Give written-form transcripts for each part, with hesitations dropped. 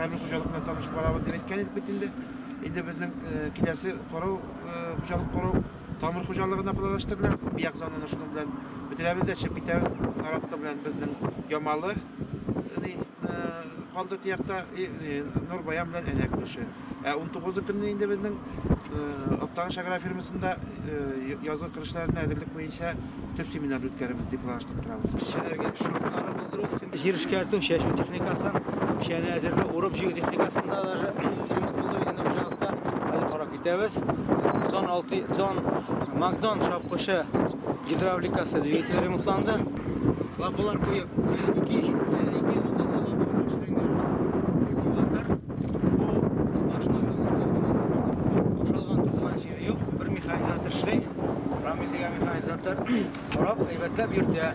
Һәрбер хуҗалык белән танышып барабыз дип әйткән идек бит инде. Инде безнең киләсе кору, хуҗалык кору Тамыр хуҗалыгына планлаштырыла. Бияк зонаны шуның белән бетерәбез дә чыгып китәбез. Наратты белән безнең Ямалы калды тиякта, Нурбаян белән Әнәк эше. Ә 19 көнне инде безнең Актаныш агрофирмасында язгы кыр эшләренә әзерлек буенча төп семинар үткәрербез дип планлаштырып торабыз. Эшчеләргә эш урыннары булдыру, җир эшкәртү, чәчү техникасын, печәне әзерләү, урып-җыю техникасында даже ремонт булды бит инде хуҗалыкта. Хәзер карап китәбез. Дон 6, Дон, Макдон чапкычы гидравликасы двигатель ремонтланды. Лапалар куеп, 230 лапа белән эшләнгән культиватор. Бу сплошной бушалган тузган җире юк. Бер механизатор эшли. Рамил дигән механизатор карап, әйбәтләп йөртә.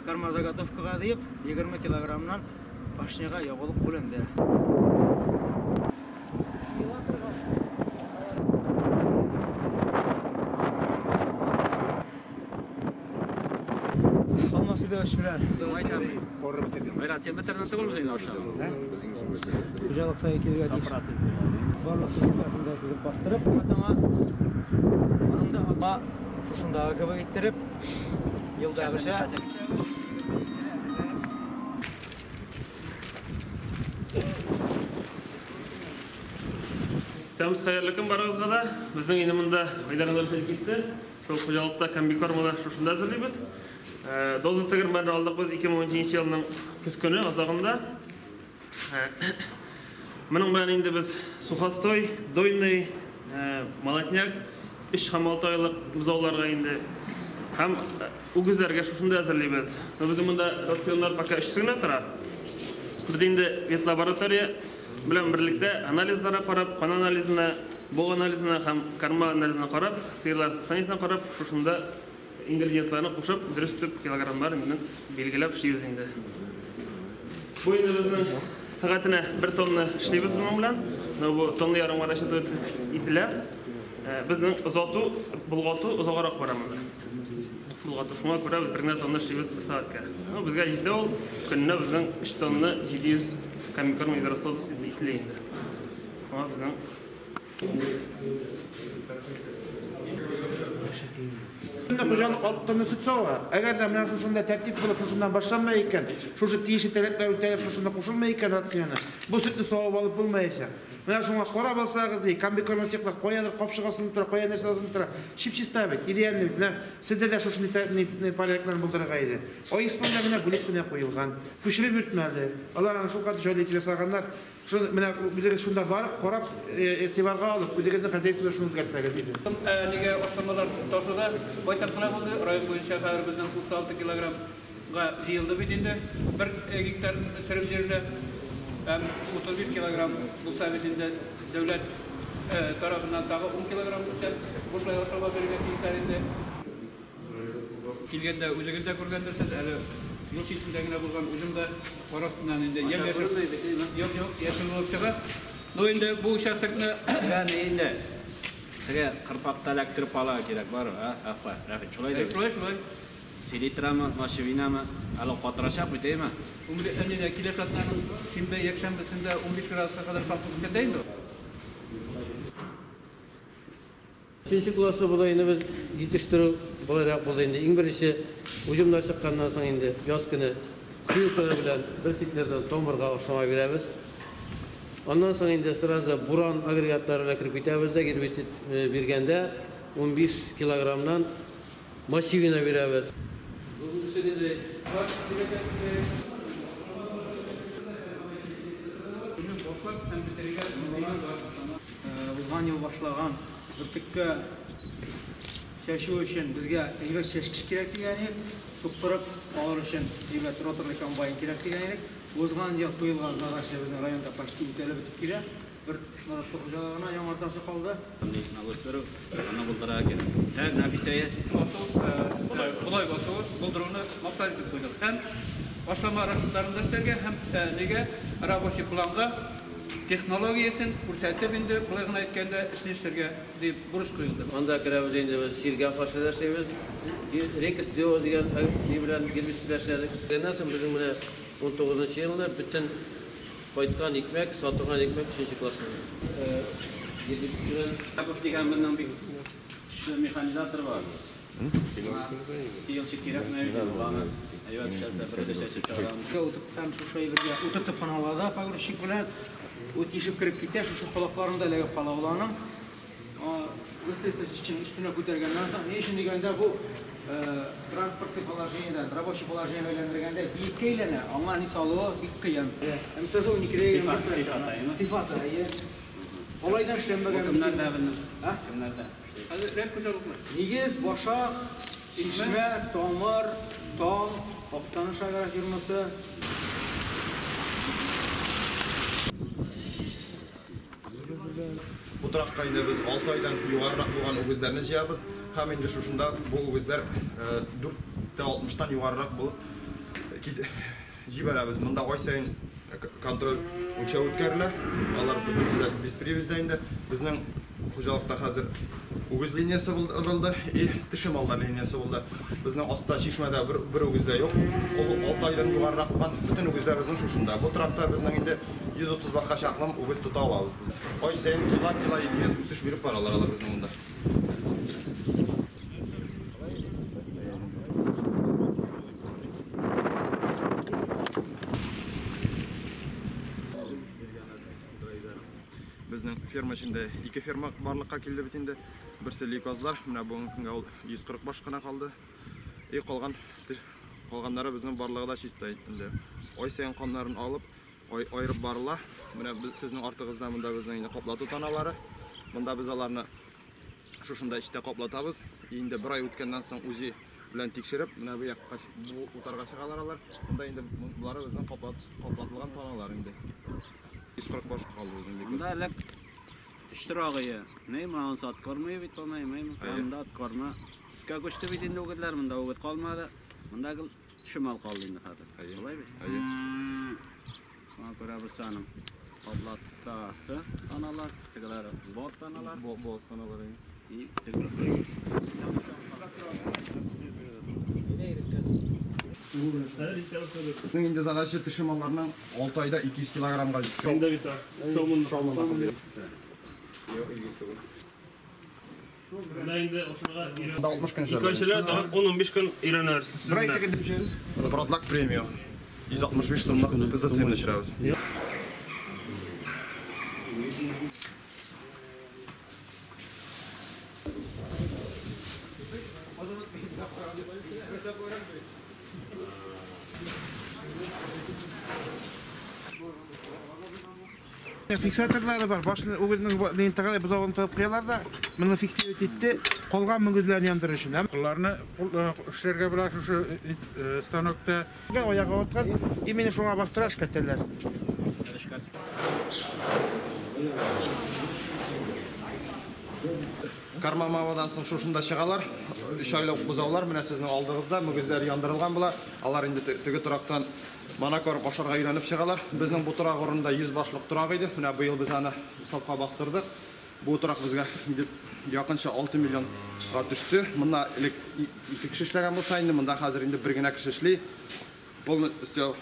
Кормозаготовкага дип 20 килограммнан пашняга ягулык бүленде. Алмаз Үдәвеш белән. Айрат, сен бетердең түгелме инде ашап? Хуҗалык сае килергә тиеш. Барлык техникасын да тезеп бастырып, атаңа аның да ата шушындагы кебек иттереп, елдагыча. Сәмс хәерле көн барыгызга да. Безнең инде монда Айдар Анатольевич китте. Шул хуҗалыкта комбикорманы шушында әзерлибез. Доза тегермәнне алдык без 2017 елның көз көне азагында. Моның белән инде без сухостой, дойный, молотняк, 3 һәм 6 айлык бозауларга инде һәм үгезләргә шушында әзерлибез. Безнең монда рационнар пока өчесе генә тора. Без инде ветлаборатория белән берлектә анализларга карап, кан анализына, бог анализына һәм корма анализына карап, сыерлар состояниесенә карап, шушында ингредиентларны кушып, дөрес итеп килограммнар белән билгеләп эшлибез инде. Бу инде безнең сәгатенә 1 тонна эшлибез моның белән. Но бу тонна ярымга рассчитывать ителә. Безнең озату, болгату озаграк бара монда. Болгату шуңа күрә без 1 тонна эшлибез бер сәгатькә. Ну, безгә җитә ул, көненә безнең 3 тонна 700 комбикорм израсход ителә инде. Шуңа безнең Инде хуҗалык 6 тонна сөт сава. Әгәр дә менә шушында тәртип булып, шушыннан башланмай икән, шушы тиешле таләпләр үтәлеп, шушында кушылмай икән рационы, бу сөтне савып алып булмаячак. Менә шуңа карап алсагыз, комбикорм сыеклар каядыр капчык асылып тора, кая нәрсә асылып тора. Чип-чиста бит, идеальный бит. Менә сездә дә шушындый порядокларны булдырырга иде. Оеспанда генә бүлек кенә куелган. Күчереп йөртмәде. Алар аны шулкадәр җайлы итеп ясаганнар. Шуны менә үзегез шунда барып, карап, игътибарга алып, үзегезнең хозяйствода шуны үзгәртсәгез иде. Нигә ашламалар ташуда байтак кына булды. Район буенча хәзер безнең 36 килограммга җыелды бит инде. 1 гектар сөрем җиренә һәм 35 килограмм булса бит инде дәүләт тарафыннан тагы 10 килограмм үсә. Бушлай ашлама бирергә тиешләр инде. Килгәндә үзегез дә күргәндерсез, әле юл читендә генә булган үзем дә арасыннан инде яшел, юк, яшел булып чыга. Ну инде бу участокны Ягъни инде теге кырпакта эләктереп алырга кирәк бар, а, апа, рәхмәт. Шулай да. Шулай, шулай. Селитрамы, мочевинамы, әле катырачак бит, әйме? Әнидә киләсе атнаның шимбә, якшәмбесендә 15 градуска кадәр салкын көтә инде. Өченче классы бодайны без җитештерү болайрак булды инде. Иң беренче уҗымнар чыкканнан соң инде яз көне силкалар белән бер центнердан томырга ашлама бирәбез. Аннан соң инде сразу буран агрегатлары белән кереп китәбез дә, гербицид биргәндә 15 килограммнан мочевина бирәбез. Узган ел башлаган бөртеккә чәчү өчен безгә әйбәт чәчкеч кирәк дигән идек, суктырып алыр өчен әйбәт роторлы комбайн кирәк дигән идек. Узган ел куелган задача безнең районда почти үтәлеп бетеп килә. Бер Наратты хуҗалыгына яңартасы калды. Аны булдыра кирәк. Ә, Нәфисә? Басу, бодай басуы булдыруны максат итеп куйдык. Һәм ашлама расходларын да эшләргә һәм нигә рабочий планга Технологиясен күрсәтеп инде, болай гына әйткәндә, эшне эшләргә дип бурыч куелды. Анда керәбез инде без чиргә каршы эшлибез. Рекс Дио дигән ни белән гербицид эшләдек. Аннан соң безнең менә 19 елны бөтен кайткан икмәк, сатылган икмәк 3 класслы. Гербицид белән Яков дигән безнең бик көчле механизатор бар. Сыйлчы кирәкме бит аны. Әйбәт эшләсә, бер дә чәчеп чыгарам. Утырттан шушы әйбергә утыртып кына ала да погрузчик белән ут ишеп кереп китә, шушы колакларында эләгеп кала ул аның. Гусеница өчен өстенә күтәргәннән соң, ни өчен дигәндә, бу транспортный положениедән рабочий положениегә әйләндергәндә биеккә әйләнә, аңа ни салуы бик кыен. МТЗ 12 Сыйфаты, сыйфаты, әйе. Алайдан эшләнмәгән. Кемнәрдә безнең? А? Кемнәрдә? Хәзер рәт хуҗалыклар. Нигез, Башак, Чишмә, Тамыр, Таң, Актаныш агрофирмасы. Бу торакка инде без 6 айдан югарырак булган үгезләрне җыябыз. Һәм инде шушында бу үгезләр 4,60-тан югарырак булып җибәрәбез. Монда ай саен контроль үлчәү үткәрелә. Алар бөтенесе дә без привязьдә инде. Безнең хуҗалыкта хәзер үгез линиясе булды и теше маллар линиясе булды. Безнең аста чишмәдә бер үгез дә юк. Ул 6 айдан югарырак булган бөтен үгезләр безнең шушында. Бу торакта безнең инде 130 башка чаклым үгез тота алабыз. Ай саен кило кило 200 үсеш биреп баралар алар безнең монда. Безнең ферма эчендә ике ферма барлыкка килде бит инде. Берсе лейкозлар, менә бүгенге көнгә ул 140 баш кына калды. И калганнары безнең барлыгы да чиста инде. Ай саен каннарын алып, аерып барыла. Менә сезнең артыгызда монда безнең инде каплату таналары. Монда без аларны шушында эчтә каплатабыз. Инде бер ай үткәннән соң УЗИ белән тикшереп, менә бу якка бу утарга чыгалар алар. Монда инде болары безнең каплатылган таналар инде. 140 баш калды безнең лейкоз. Монда элек өч торагы. Ни, менә анысы ат кормый бит, алмый, Әйе. Монда ат корма. Өскә күчте бит инде үгезләр, монда үгез калмады. Монда гел шимал калды инде хәзер. Әйе. Шулай бит? Әйе. Шуңа күрә без аның каплатасы таналар, тегеләре бот таналар. Бо таналар. Әйе. И тегеләре. Безнең инде задача теше малларның 6 айда 200 килограммга җиткерү. Инде бит. Шоумында. Юк, илгиз түгел. Менә инде ошыга Монда 60 көн эшләде. Икенчеләр тагын 10-15 көн өйрәнәләр. Бер ай тегендә пешерәбез. Продлак премию. 165 сумлык ПЗС-ны эчерәбез. Фиксаторлары бар. Башны үгезнең нин тагы бозавын тыгып куялар да, моны фиксировать итте, калган мөгезләрне яндырыр өчен. Һәм Кулларны эшләргә була шушы станокта. аягы аткан, именно шуңа бастыра эшкәртәләр. Кармамавадан соң шушында чыгалар. 3 айлык бозаулар менә сезнең алдыгызда мөгезләр яндырылган була. Алар инде теге торактан монокорм ашарга өйрәнеп чыгалар. Безнең бу торак урынында 100 башлык торак иде. Менә быел без аны сафка бастырдык. Бу торак безгә инде якынча 6 миллионга төште. Монда элек ике кеше эшләгән булса, инде монда хәзер инде бер генә кеше эшли. Полностью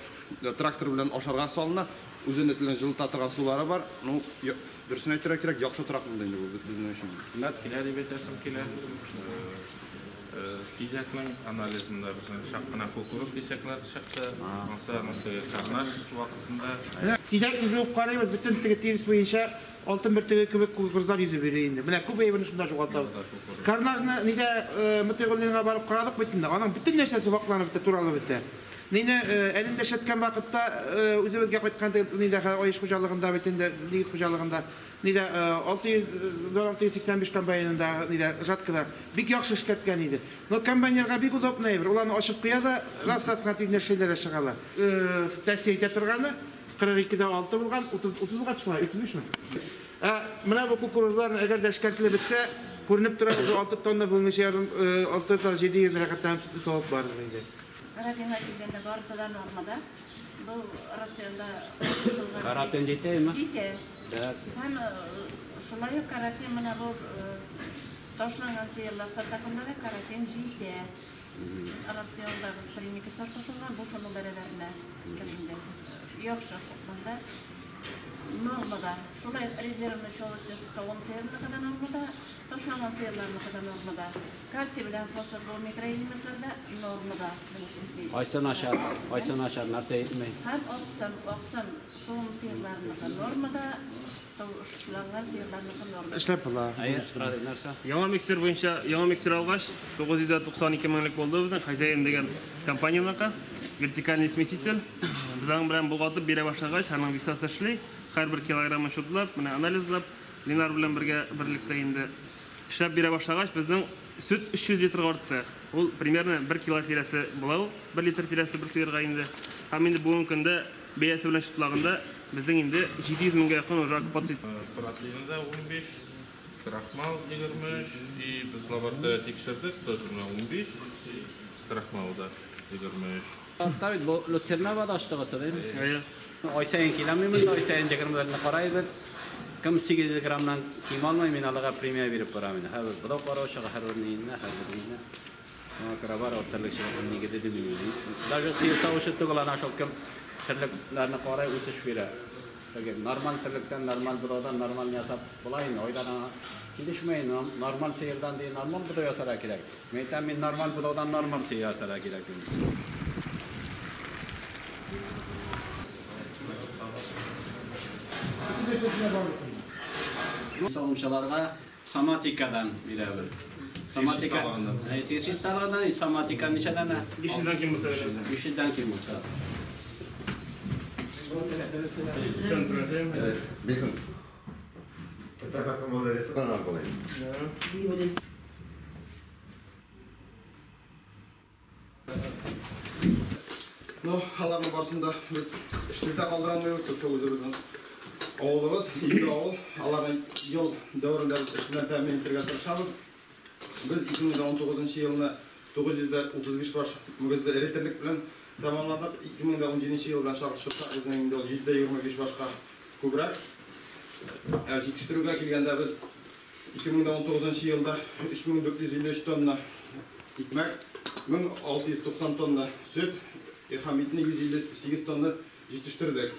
трактор белән ашарга салына. Үзенең телен җылыта торган сулары бар. Ну, дөресен әйтергә кирәк, яхшы торак булды инде бу безнең өчен. Кыйммәт килә дип әйтәсем килә. Тизәкнең анализында безнең чак кына кукуруз кисәкләре чыкты. Ансы теге карнаш вакытында. Менә тизәкне жуып карыйбыз, бөтен теге тирес буенча алтын бөртеге кебек кукурузлар йөзеп йөри инде. Менә күп әйберне шунда югалтабыз. Карнажны нидә Мотыйгуллинга барып карадык бит инде. Аның бөтен нәрсәсе вакланып бетте, туралып бетте. Нине әлендә эшләткән вакытта үзебезгә кайткан нидә Аеш хуҗалыгында бит инде, нигез хуҗалыгында нидә 685 комбайнында нидә жаткада бик яхшы эшләткән иде. Но комбайнерга бик удобно әйбер. Уларны ачып куя да, раз-раз кына тиз нәрсәләр чыгалар. Тәэсир итә торганы 42-дә 6 булган, 30 30-га төшмә, 35 ме? Менә бу кукурузлар әгәр дә эшкәртелеп бетсә, күренеп тора, 6 тонна бүгенге ярым, 6 тонна 700 рәхәтләнеп сөт савып барыр инде. Рабига килгәндә барысы да нормада. Бу рационда кушылган. Каротин җитәме? Җитә. Так. Һәм шулай ук каротин менә бу ташланган сыерлар составында да каротин җитә. Рационда примикслар кушылган, бу шуның бәрабәренә инде. Яхшы монда нормада. Шулай ук резервный щелочный савым сыерныкы да нормада, ташланган сыерларныкы да нормада. Кальций белән фосфор бу микроэлементлар да нормада. Кайсы начар, кайсы начар, нәрсә әйтми? Һәм аксым савым сыерларныкы нормада, ташланган сыерларныкы нормада. Эшләп була. Әйе, нәрсә? Яңа миксер буенча, яңа миксер алгач, 992 меңлек булды безнең Хозяин дигән компанияныкы. Вертикальный смеситель. Без аның белән болгатып бирә башлагач, аның весасы эшли. Һәрбер килограммын шутлап, менә анализлап, Ленар белән бергә берлектә инде эшләп бирә башлагач, безнең сөт 300 литрга артты. Ул примерно 1 кило тирәсе була ул, 1 литр тирәсе бер сыерга инде. Һәм инде бүгенге көндә бәясе белән шутлаганда безнең инде 700 меңгә якын уже окупация. Протлина 15, крахмал 23, и без лаборатория тикшердек, тоже менә 15, крахмал да 23. Артта бит бу люцерна бадаштыгысы, дим. Әйе. Ай саен киләм мин монда, ай саен 20 карайбыз. Кем 800 граммнан ким алмый, мин аларга премия биреп барам инде. Һәрбер бодау караучыга, һәрбер ниенә, һәрбер ниенә. Шуңа күрә бар терлекчелекнең нигезе дип уйлыйм. Даже сыер савучы түгел, ана шул кем терлекләрне карай, үсеш бирә. Теге нормаль терлектән, нормаль бодаудан нормаль ясап була инде. Айдан аңа килешмәй, нормаль сыердан ди нормаль бодау ясарга кирәк. Мин әйтәм, мин нормаль бодаудан нормаль сыер ясарга кирәк дим. Савымчыларга соматикадан бирәбез. Соматика, сыер чисталыгыннан, соматика ничәдән? 500-дән ким булса бирәбез. 500-дән ким булса. Безнең татар ресторан була. Ну, аларның барысын да без эшсез дә калдыра алмыйбыз, шул үзебезнең авылыбыз, ике авыл, аларны ел дәверендә эш белән тәэмин итәргә тырышабыз. Без 2019 елны 935 баш мөгезле эре терлек белән тәмамладык. 2017 ел белән чагыштырсак, безнең инде ул 125 башка күбрәк. Җитештерүгә килгәндә без 2019 елда 3453 тонна икмәк, 1690 тонна сөт һәм итне 158 тонна җитештердек.